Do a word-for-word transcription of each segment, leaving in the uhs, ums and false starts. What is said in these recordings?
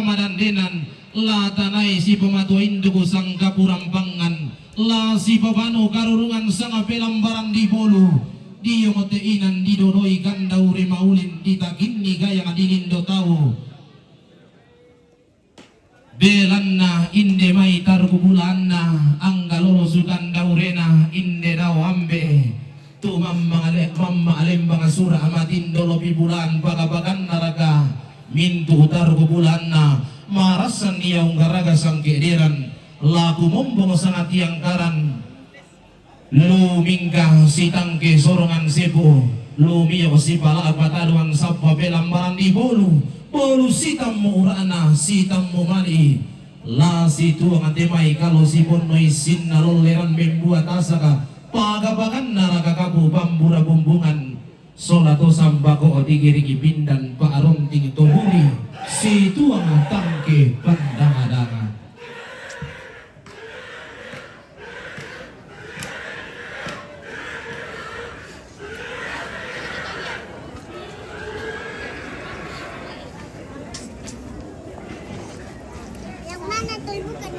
Madandenan, la tanai sipamatua induku sangkapurampangan, la sipabanu karurungan sanga pelambaran di bolu, dio mote inan didodoi gandau rimaulin ditaginni gayang dilindo tau. Belanna inde mai tarku bulaanna, angga lolo sukan daurena inde dao ambe. Tu mamma ale-, mamma alembang sura matindo lopi bulaan baka-bakanna raka, mintu tarku bulaanna, marassan ia unggaraga sangke deran, laku mombong sanga tiangkaran. Lumingga sitangke sorongan sepu, lumio sipala pataduan sabba pelambaran di bolu, bolu sitammu urana, sitammu mali, la situang temai kalo siponnoi sinna lolleran membuat asaka, paga-paganna raka kapu bambura bumbungan, sola to sambako digirigi pindan pa'ronting to buli, situang tangke pandanga-danga. Yang mana tuh? Bukan.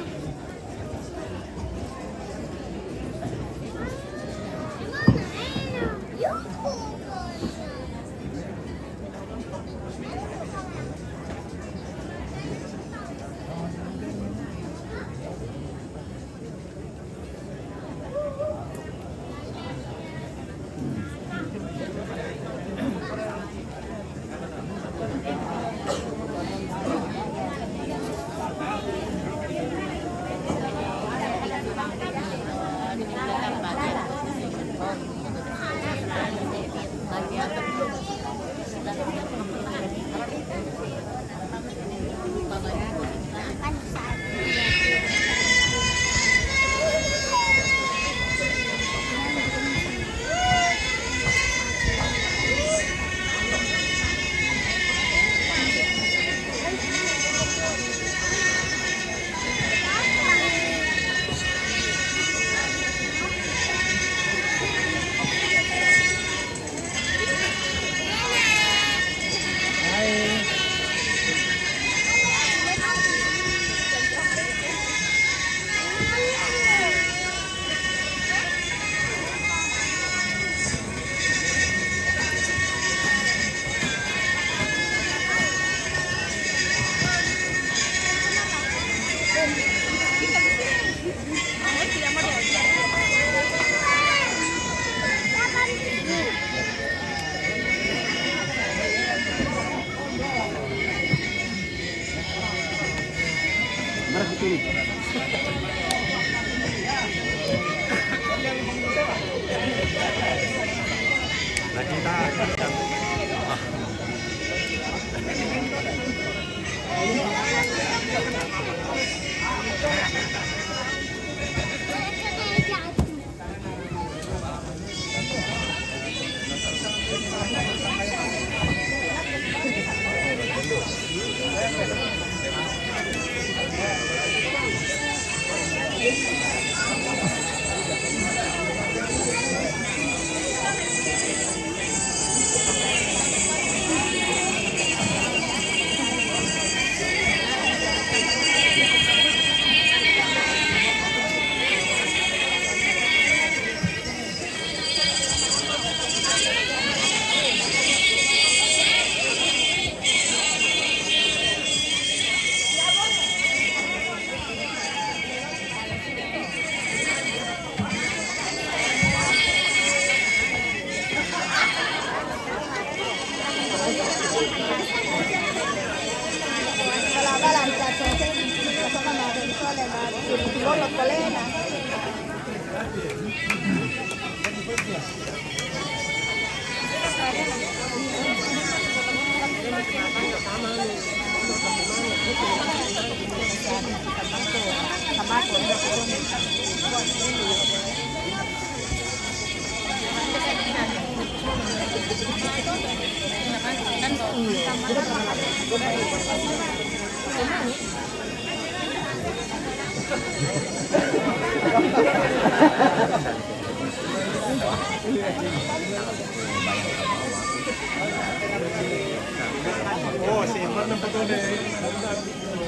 Oh, si Iman na putol eh.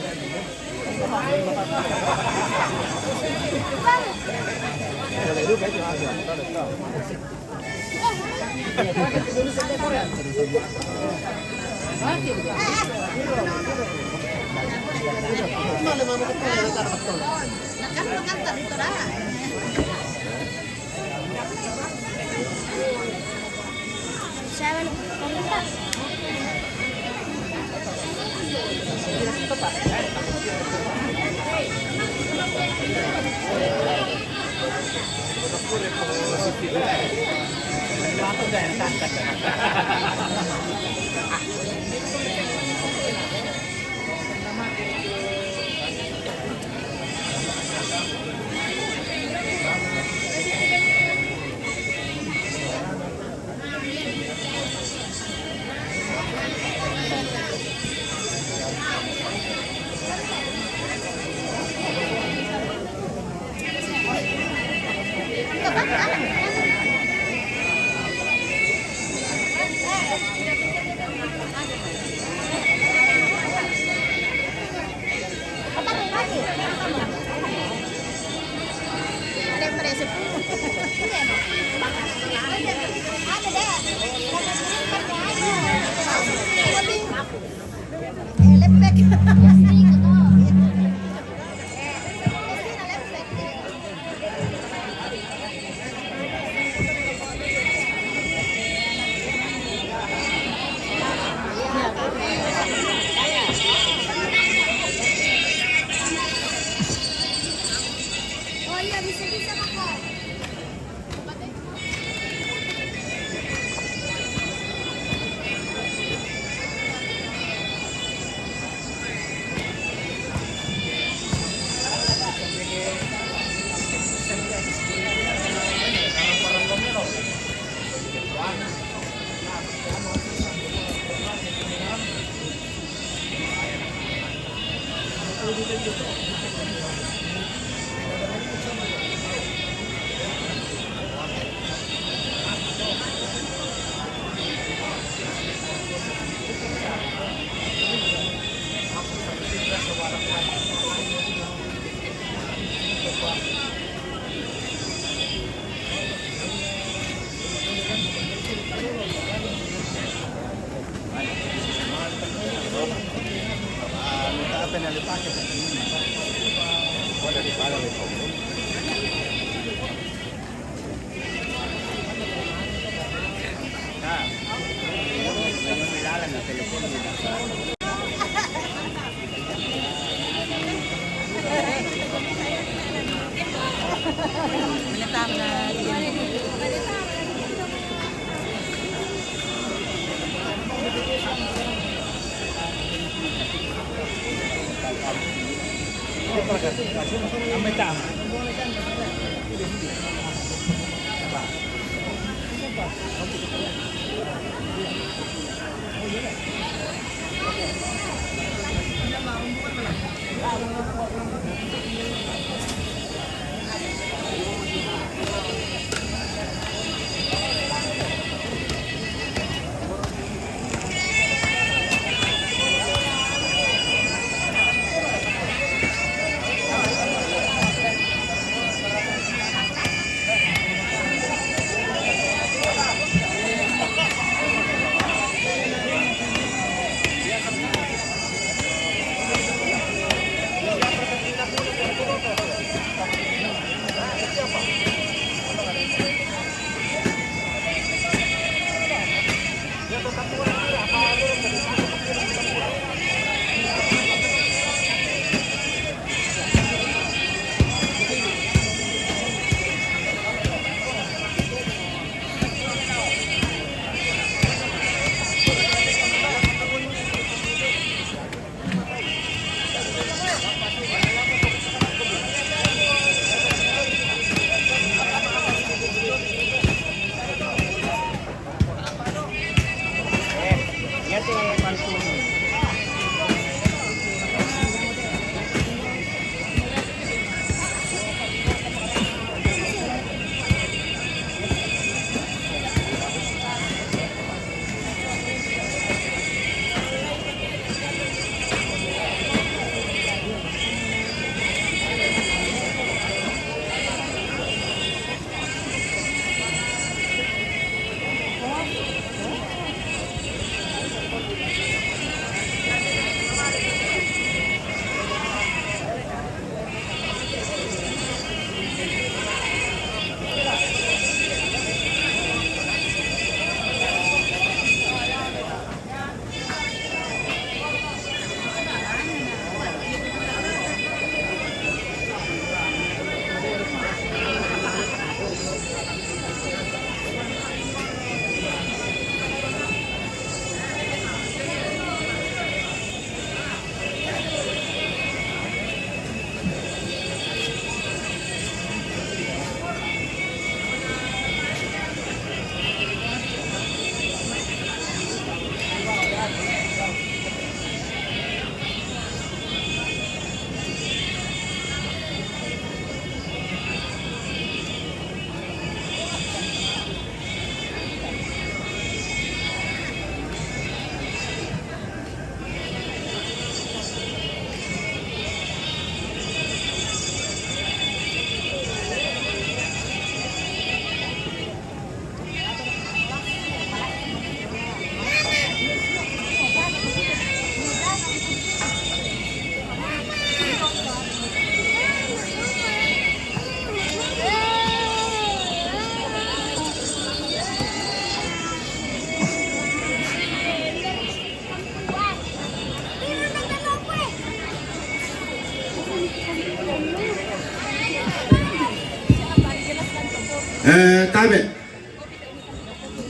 Eh, tabe'.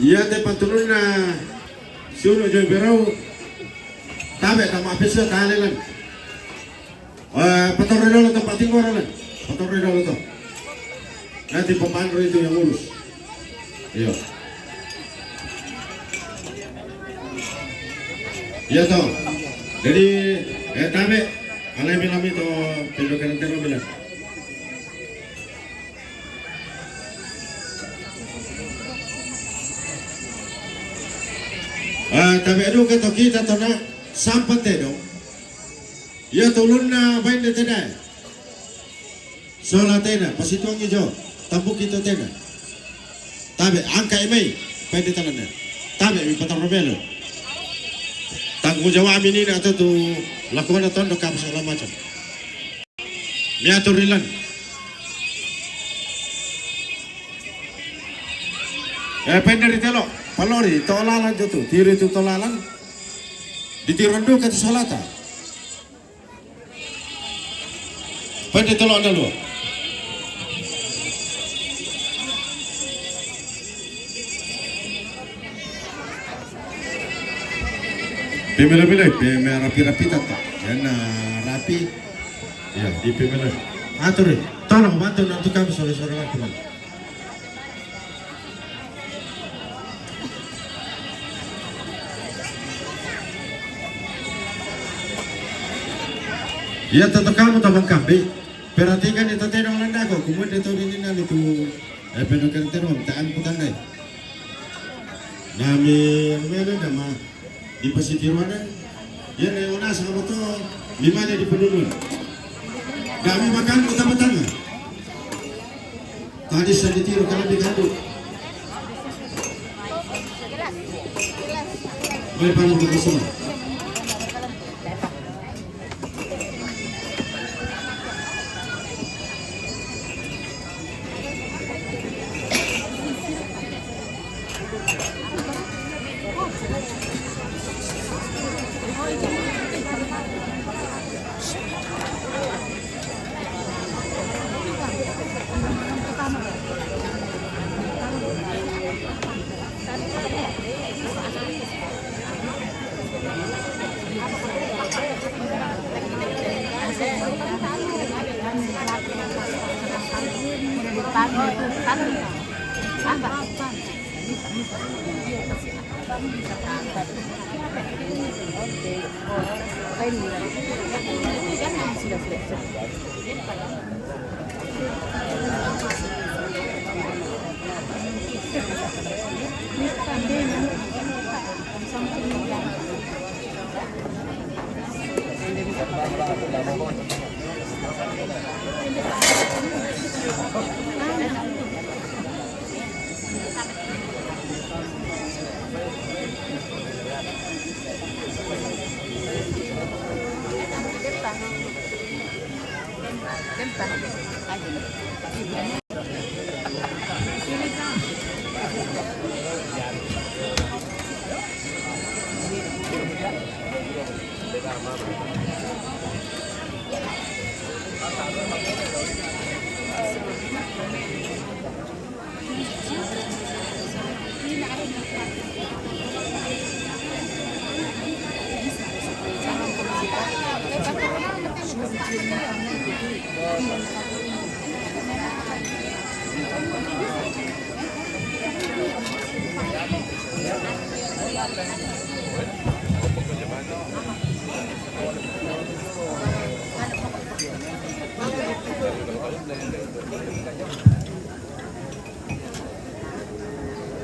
Iya te patulunna siulu' jolo berau. Tabe' tama' pesa talelan. Eh, patorre dolo to, patinggo dolo. Patorre dolo to. Nanti Pak Panro itu yang urus. Iya. Iya to. Jadi, eh, tabe', alai bilami to, pindokan terus bilang. Ah, tabe' duka to kita to na sampan tedong. Iya to ulunna baine tedai. Sola tena, pasituangi jo, tambuki to tena. Tabe', angka' i mai, pende tananna. Tabe' mi patarro belo. Tanggung jawab mi nina to tu lakona tondo kap segala macam. Miatur rilan. Eh, pende ri telo, palori, to lalan jo tu, tiri tu to lalan. Ditiron duka tu solata. Pende tolo anda lua. Pemele-mele, pemele rapi-rapi tata. Yana rapi. Ya, di pemele. Atur, eh. Tolong bantu nanti kami sore-sore waktu, Bang. Iya, toto kamu tabang kambi. Perhatikan itu tedong landako. Kemudian itu ini nani tu, eh, penuh kereta tabang, tak angkutan dai. Nami mele dama. Di pasitiruanan, iya ne ona sama to, lima ne di pedulun. Kami makan utama tanga. Tadi sa ditiru kalau di kadu. Mai pamu ke semua.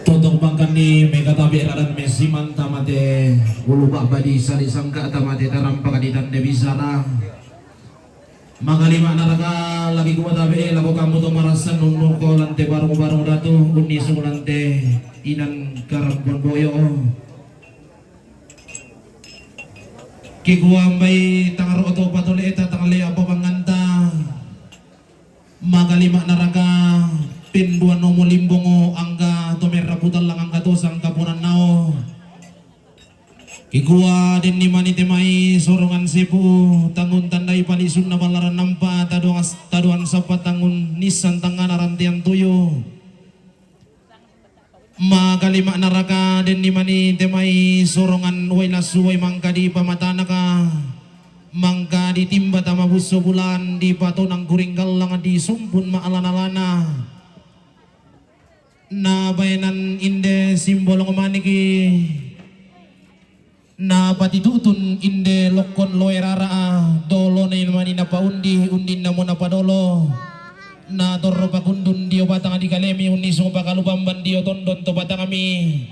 Totong bangkanni mekatabe' radan mesiman tamate ulu ba'badi sali sangka tamate tarampaka ditande bisara. Makalima naraka lagi kuatabe' lako kamu to marasan nunnu ko lante barung-barung datu unni sung lante inan karampuan boyo. Kikuambai tangaro to patule'ta tanglea apa banganta. Makalima naraka penduan nomo limbongo angka to merrapu tallang angka to sangkapunan nao. Kikua denni mani te mai sorongan sepu tangun tandai palisunna ballaran nampa tadoan, tadoan sappa tangun nissan tangngana rantean tuyu. Makalima'na raka denni mani te mai sorongan wai lassu wai mangka di pamatanaka, mangka di timba tama busso bulan di patonang kuring gallang di sumpun ma'lana-lana. Na baenan inde simbolong maniki. Na patitutun inde lokkon loe rara'a, dolona mani napaundi, undinna mo napadolo. Na torro pakundun dio batang di kalemi, unnisung pakalu bamban dio tondon to batangmi.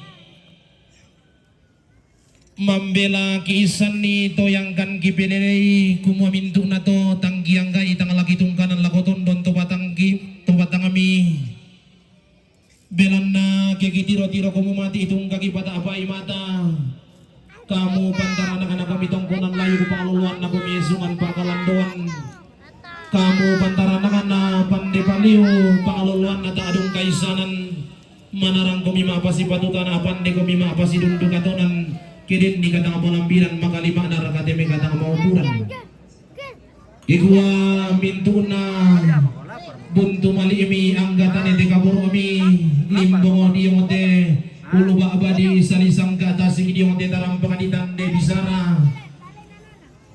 Mambela kiissanni toyangkan kipelelei, kumua mintu'na to tangkiangga'i tang laki tungkanan lako tondon to batangki, to batangmi. Belanna ke kitiro-tiro komu mati itungkaki pata'pai mata. Kamu pantaranakana komi tongkonan layu ku pangaloloanna komi esungan pakalandoan. Kamu pantaranakana pande paliu pangaloloanna ta'dung kaisanan. Manarang komi ma'pasipatutana pande komi ma'pasidundu katonan. Kedenni katang palambiran makalima'na raka te mai katang mauburan. Kikua mintu'na buntu mali'mi anggatane te kaboro'mi, limbong diong te ulu ba'ba di salisangka, tasik diong te tarampak di tande bisara.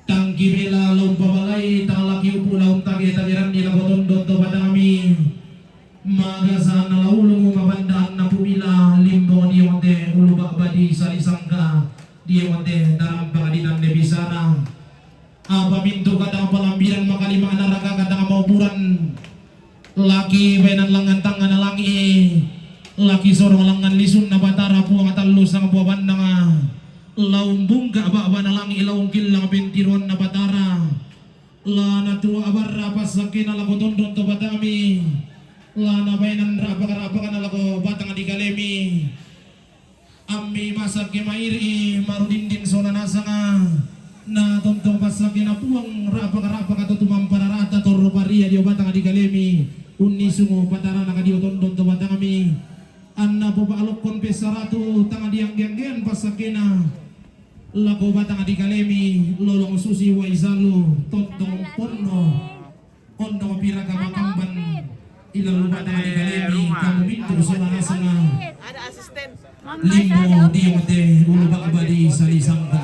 Tangki bela laung pabalai, talaki upu laung tage-tageranni lako tondon to batangmi. Magasana laulung mabandaan na pubila, limbong diong te ulu ba'ba di salisangka, diong te tarampak di tande bisara. Apa mintu katang palambiran makalima'na raka katang mauburan. Laki baenan langngan tangnga na langi'i, laki sorong langngan lisunna Batara Puang tallu sang bua bannanga. Laung bungka ba'ba na langi'i, laung killang pentiroanna Batara. La natua abarra passakkena lako tondon to batangmi. La nabaenan ra'pak-ra'pakna lako batang di kalemi. Ammi masakke mairi'i marudindin sola nasanga, na tontong passakkena Puang ra'pak-ra'pak to tumampa rarata torro paria dio batang di kalemi, unnisungo pataranaka dio tondon to batangmi. Anna popa'lokkon pessaratu tang diangge-anggean passakkena lako batang di kalemi, lolong susi wai salu, tontong ponno. Ondo piraka makamban ila lubata di kalemi, kamu mintu sola nasanga. Ada asisten. Limbo diong te ulu ba'ba di salisangka.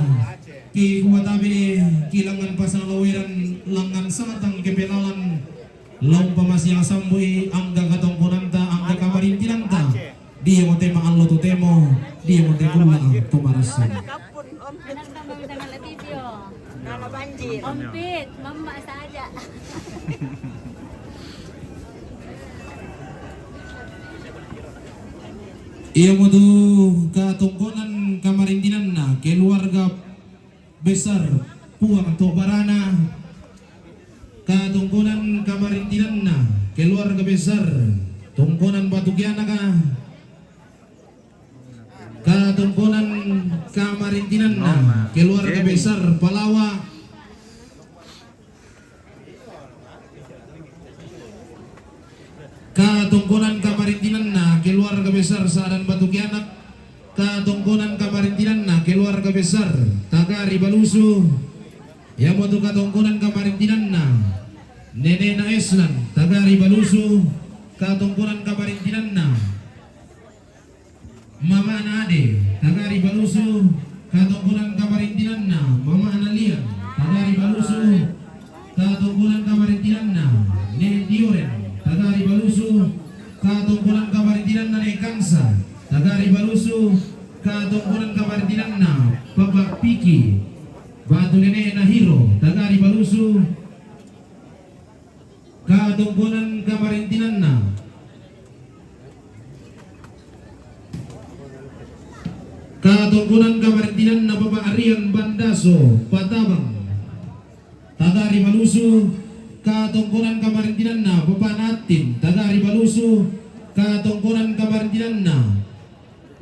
Kikua tabe, kilangan pasang laweran, langngan satang kepelalan. Laung pamasiang sambui angga katongkonanta, angga kamarintinanta. Diong te ma'allo tu temo, diong te kulla tu marassan. Anak tambah bisa ngeliat video. Nana banjir. Ompit, mama saja. Iya mutu katongkonan kamarintinanna, keluarga besar Puang to barana. Katongkonan kamarintinanna, keluarga besar tongkonan Batu Kianaka. Katongkonan kamarintinanna, keluarga besar Palawa. Katongkonan kamarintinanna, keluarga besar Sa'dan Batu Kianak. Katongkonan kamarintinanna, keluarga besar Tagari Balusu. Iya mutu katongkonan kamarintinanna, nenena Eslan Tagari Balusu. Katongkonan kamarintinanna, mamana Ade Tagari Balusu. Katongkonan kamarintinanna, mamana Lian Tagari Balusu. Katongkonan kamarintinanna, Ne Dioren Tagari Balusu. Katongkonan kamarintinanna, Ne Kansa Tagari Balusu. Katongkonan kamarintinanna, Papa Piki Batu Nene Nahiro Tagari Balusu. Katongkonan kamarintinanna, katongkonan kamarintinanna Bapak Rian Bandaso Patabang Tagari Balusu. Katongkonan kamarintinanna Bapak Natin Tagari Balusu. Katongkonan kamarintinanna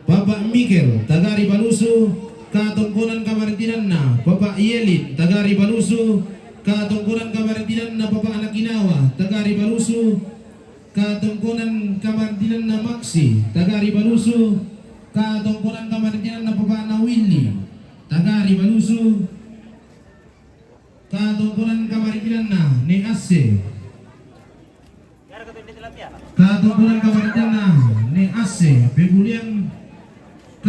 Bapak Mikel Tagari Balusu. Katongkonan kamarintinanna Bapak Yelin Tagari Balusu. Katongkonan kamarintinanna Bapak Anakinawa Tagari Balusu. Katongkonan kamarintinanna Maksi Tagari Balusu. Katongkonan kamarintinanna Bapak Nawili Tagari Balusu. Katongkonan kamarintinanna Ne Asse. Katongkonan kamarintinanna Ne Asse, Pebulian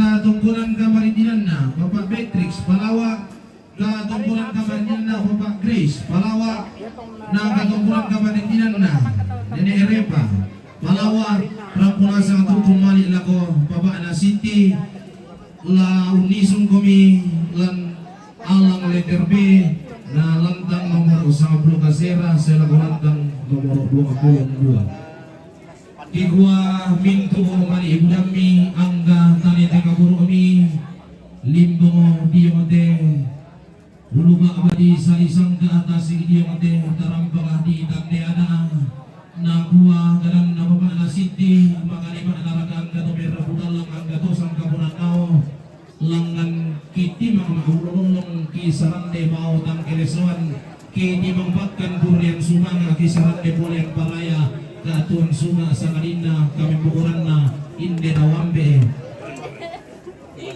Katungkulan kamarindinanna Bapak Beatrix Palawa, katungkulan kamarindinanna Bapak Grace Palawa, na katungkulan kamarindinanna Nenek Repa Palawa, rampunasa tutu mali lako Bapak Nasiti, la unisung komi lan alang letter B, na lantang nomor sepuluh kasera, selaku lantang nomor dua puluh dua. Dikua mintu mali ibudammi angga tane teka burumi, limbong diote, uluba badi salisangka atasi diote, tarampaka di tande ada, nakua gadanna Bapak Nasiti, makalima naraka angga to merra budalang angga to sangka buranao, langan kitimang maulolong kisarande mau tangkelesoan, kitimang pakkan kurian sumanga kisarande polean paraya, katuan sunga sangadinna kami bukuranna inde tawambe.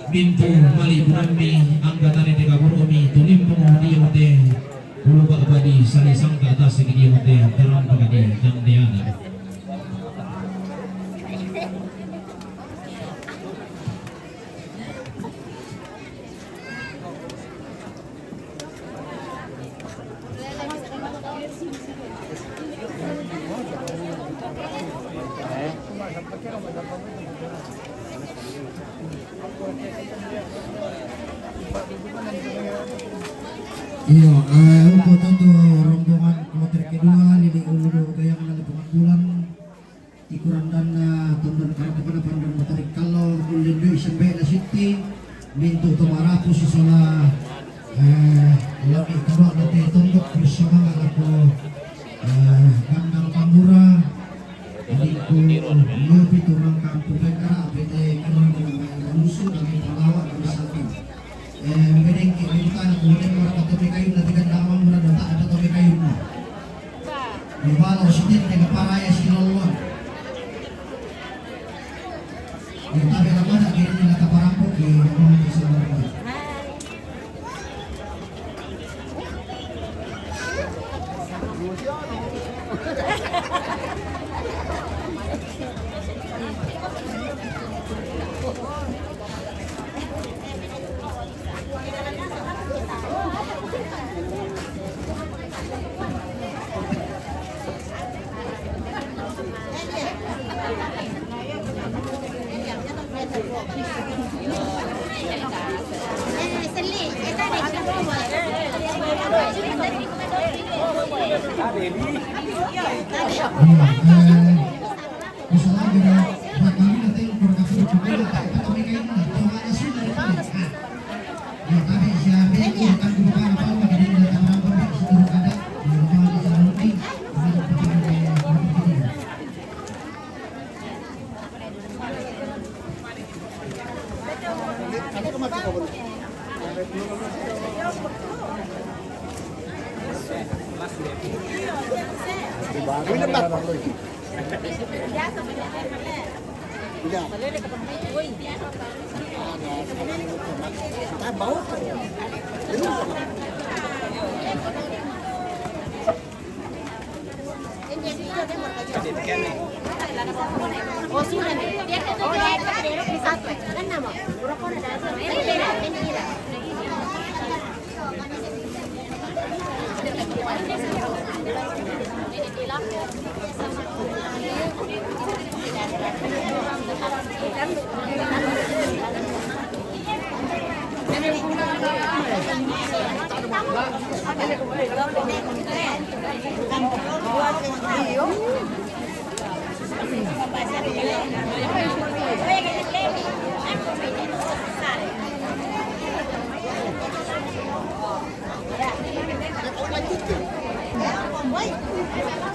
Bintu mali bunammi angga tane teka burumi, tulimpung diote, uluba badi salisangka atasi diote, tarampaka di tandeana. Iyo, eh, untuk, untuk rombongan kloter kedua, Lili Ulu Gayang dari Pengumpulan, ikuran dan, eh, tondon karena pada pandang matahari kalau ulin dui sampai na siti, mintu to marapu sisola, eh, lami kedua nanti tondok bersama aku, eh, Gandang Pamura, adikku, lupi turang kampung Bekara, apete, kalau dengan lusu, kami palawa, kami sapi. Eh, bedengki, bedengki, anak muda, orang kata P K U, nanti kan nama murah, dan tak ada P K U. Di balo, si Tete, ke paraya, si Lolon. Ya, tapi nama ada, kira-kira kata parampok, di rumah, di sana.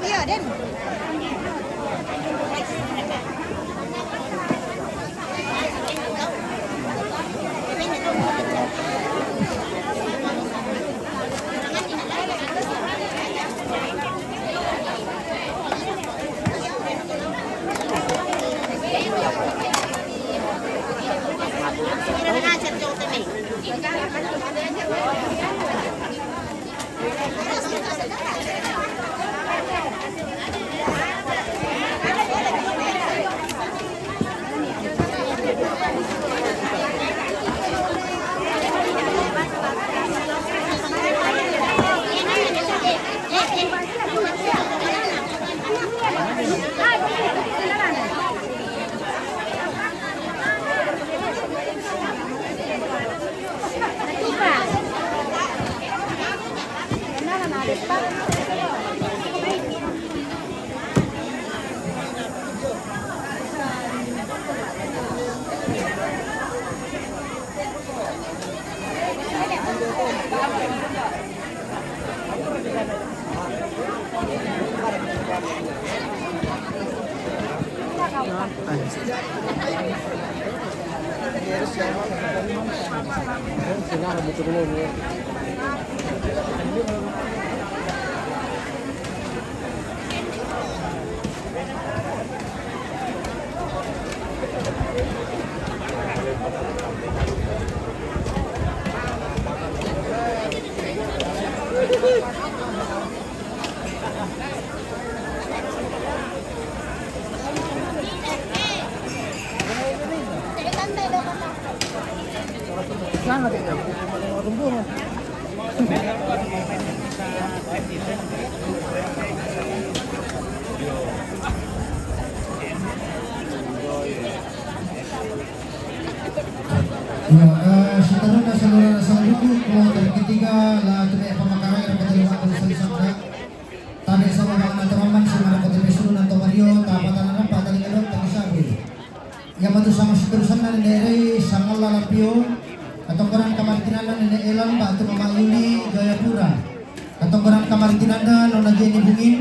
Iya, Den. Iya, eh, seterusnya saudara, saudara, kloter ketiga lah, tidak pemakaran yang ketiga, tabe sama dengan teman-teman, sama ada K T P Sulu dan Tomario, tapatan apa tadi ngadok, tapi sabi. Iya, matu sama seterusnya dari daerah Sangalla Lapio, katongkonan kamaritinanna Nene Elan, Batu Mama Yuli, Jayapura. Katongkonan kamaritinanna Nona Jenny Bungin,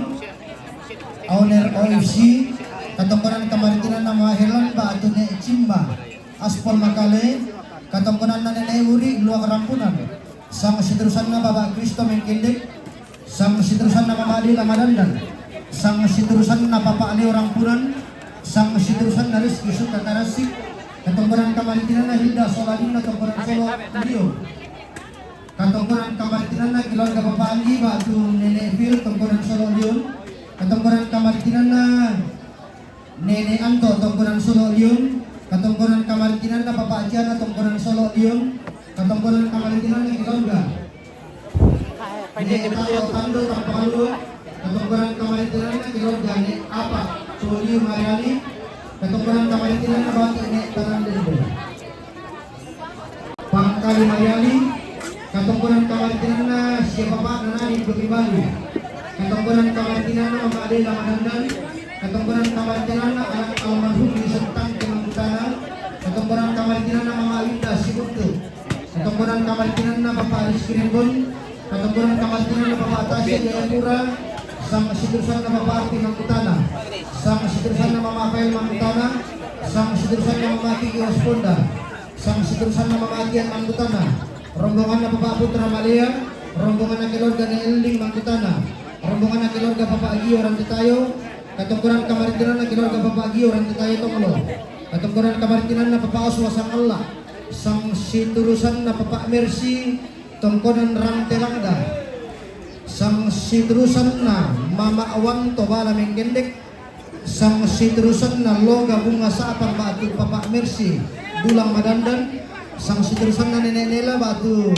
owner O F C. Katongkonan kamaritinanna Mama Helan, Batu Ne Cimba, Aspol Makale. Katongkonanna Nene Uri, Luak Rampunan. Sang seterusanna Bapak Kristo Mengkendek. Sang seterusanna Mama Adela Madandan. Sang seterusanna Papa Leo Rampunan. Sang seterusanna Rizky Suka Karasik. Katongkonan kamaritinanna Hilda Soladinna, tongkonan Solo Lio. Katongkonan kamaritinanna keluarga Papa Andi, Batu Nene Fil, tongkonan Solo Lion. Katongkonan kamaritinanna Nene Anto, tongkonan Solo Lion. Katongkonan kamaritinanna Papa Aciana, tongkonan Solo Lion. Katongkonan kamaritinanna keluarga Nene Tando, Tando Tampalua. Katongkonan kamaritinanna keluarga Ne Apa, Toli Mariani. Katongkonan kamaritinanna Batu Ne Tanandende. Pangkali Mariali, katongkonan kamaritinanna siapa Pak Nanani Putri Bali, katongkonan kamaritinanna Mama Adela Madandan, katongkonan kamaritinanna anak almarhum di Sentang Kemangkutana, katongkonan kamaritinanna Mama Winda Sibuntu, katongkonan kamaritinanna Bapak Rizky Rembon, katongkonan kamaritinanna Bapak Tasya Jayapura, sang seterusanna Bapak Arti Mangkutana, sang seterusanna Mama Apael Mangkutana, sang seterusanna Mama Kiki Wasponda. Sang seterusanna Mama Adian Mangkutana, rombonganna Bapak Putra Malea, rombonganna keluarga Ne Elding Mangkutana, rombonganna keluarga Bapak Agio Rantetayo, katongkonan kamaritinanna keluarga Bapak Agio Rantetayo Tonglo, katongkonan kamaritinanna Bapak Oswa Sangalla, sang seterusanna Bapak Mercy, tongkonan Rantelangga, sang seterusanna Mama Awanto Bala Menggendek, sang seterusanna Loga Bunga Sapar Batu Papa Mercy Dulang Madandan, sang seterusanna Nene Nela Batu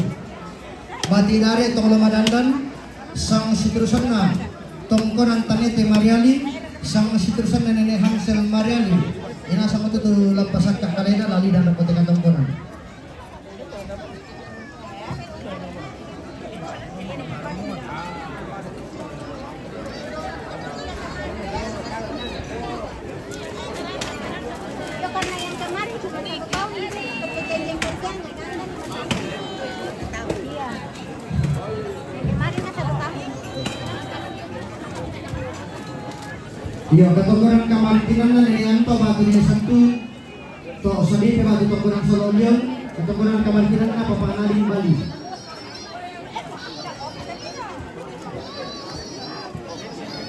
Bati Dare Tonglo Madandan, sang seterusanna tongkonan Tanete Mariali, sang seterusanna Nene Hansel Mariali. Ina sama tu tu lapasakka kalena lali dan dapat tongkonan. Iya, katongkonan kamaritinanna Nene Anto Batu Nene Santu. To, sedih ke batu tongkonan Solo Lion, tongkonan kamaritinanna Papa Nadine Bali.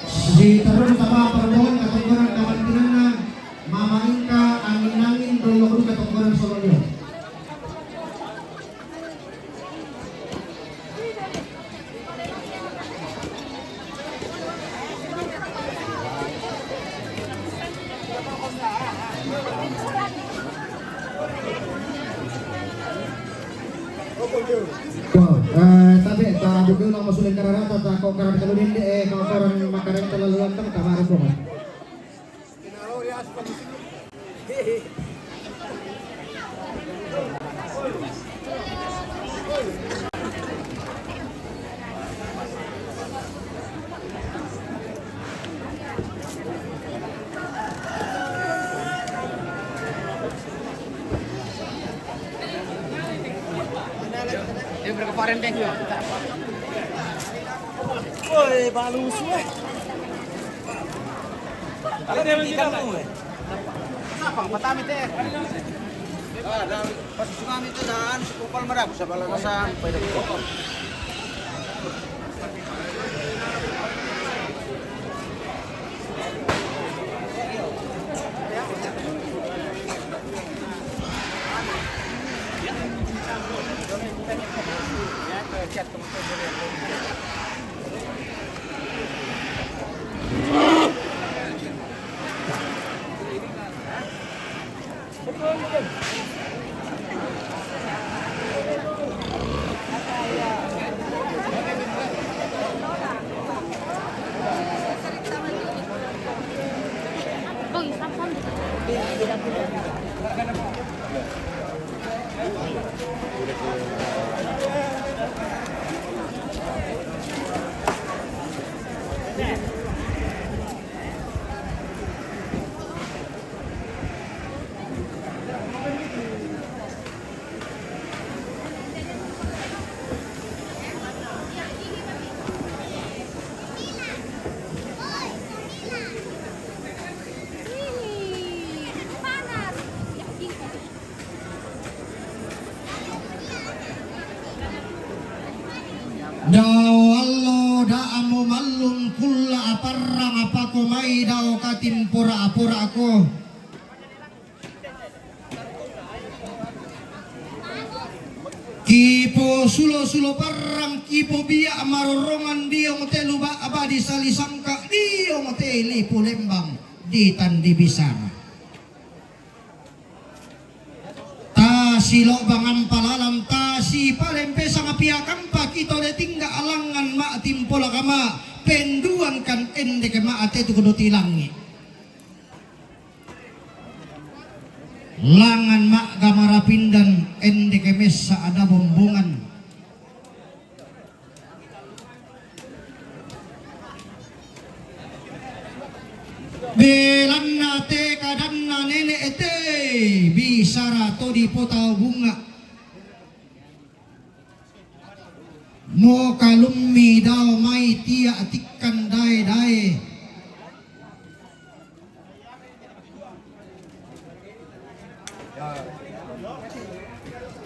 Si terus sama perempuan katongkonan kamaritinanna Mama Ingka Angin-Angin Dolok Ruka tongkonan Solo Lion. Wow, eh, tabe, Buku nama sulit kararata, tak kok karang kalau dende, eh, kau orang makan yang terlalu ganteng, tak marah kok. Woi, balu suwe. Kalau dia bilang, woi. Kenapa? Patami teh. Ah, dan pas tsunami itu dan si Kupal merah, bisa balasan, pada Kupal. Dao allo da amo mallung kulla aparrang apako mai dao katimpora-porako. Kipo sulo-sulo parrang, kipo bia marorongan diong te luba abadi sali sangka diong te lipu lembang di tandi bisara. Tasi lobang ampalalan, tasi palempe sanga piakampa kito de tingga alangan ma timpola kama penduan kan endek ma ate tu kudo tilangi. Langan ma gamara pindan endek messa ada bombongan. Belanna te kadanna nenek te bisara to di potau bunga. Mo kalummi dao mai tia tikkan dae-dae.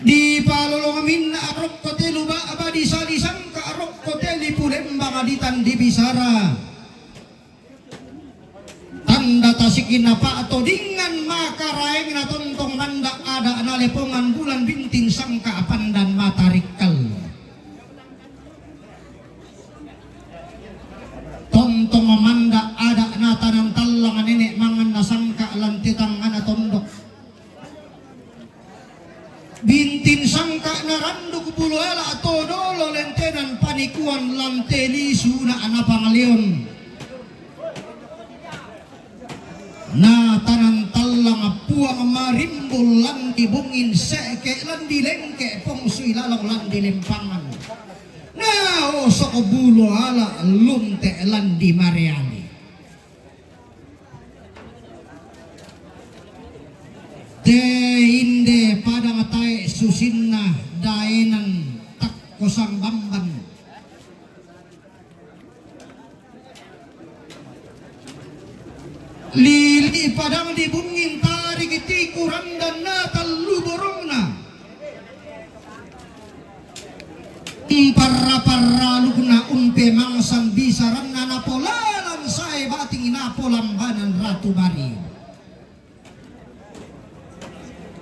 Di palolong minna arokko te luba abadi sali sangka arokko te lipu lembang di tandi bisara. Tanda tasikina pa'todingan makaraengna tontong manda ada nalepongan bulan bintin sangka pandan matarikkel. Tontong manda ada natanan tallang nenek mangan nasangka lanti tangana tondok. Bintin sangka naranduk bulu ala to dolo lentenan panikuan lante lisu na napangaleon. Na tanan tallang puang marimbul landi bungin seke landi lengke pongsui lalong landi lempangan. Na osok bulu ala lunte landi mareali. Te inde padang tae susinna daenan takko sang bamban. Lili padang di bungin tarik tiku randanna tallu borongna. Parra-parra lukna umpe mangsan bisaranna napolalan sae bating napolambanan ratu bari.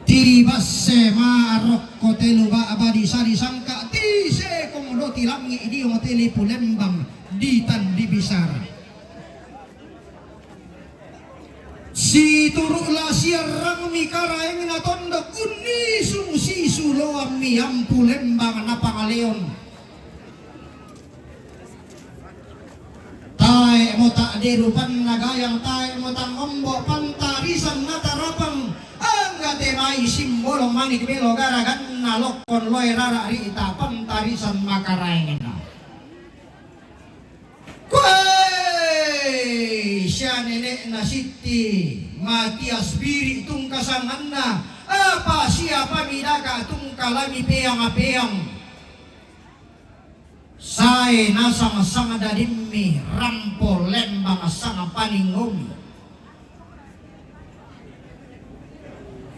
Tiribasse ma rokko telu ba abadi sali sangka tise komodo tilangi dio teli pulembang di tandi bisara. Situru' la siarrangmi karaengna tondok unnisung sisuloammi ampu lembang napangaleon. de rupanna gayang tae mo tang ombo pantarisan na tarapang. Angga te mai simbolong manik belo garaganna lokkon loe rara rita pantarisan makaraengenna. Koe sia nene'na Sitti Matias Biri tungka sanganna, apa sia pamidaka tungka lami peang-peang. Sae nasang sangdadimmi rampo lembang sangpaningomi.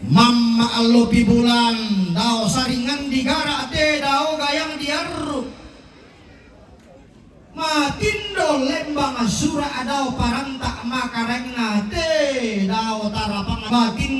Mamma allo pibulan dao saringan digara te dao gayang diarru. Matindo lembang sura dao paranta makaraenna te dao tarapang matindo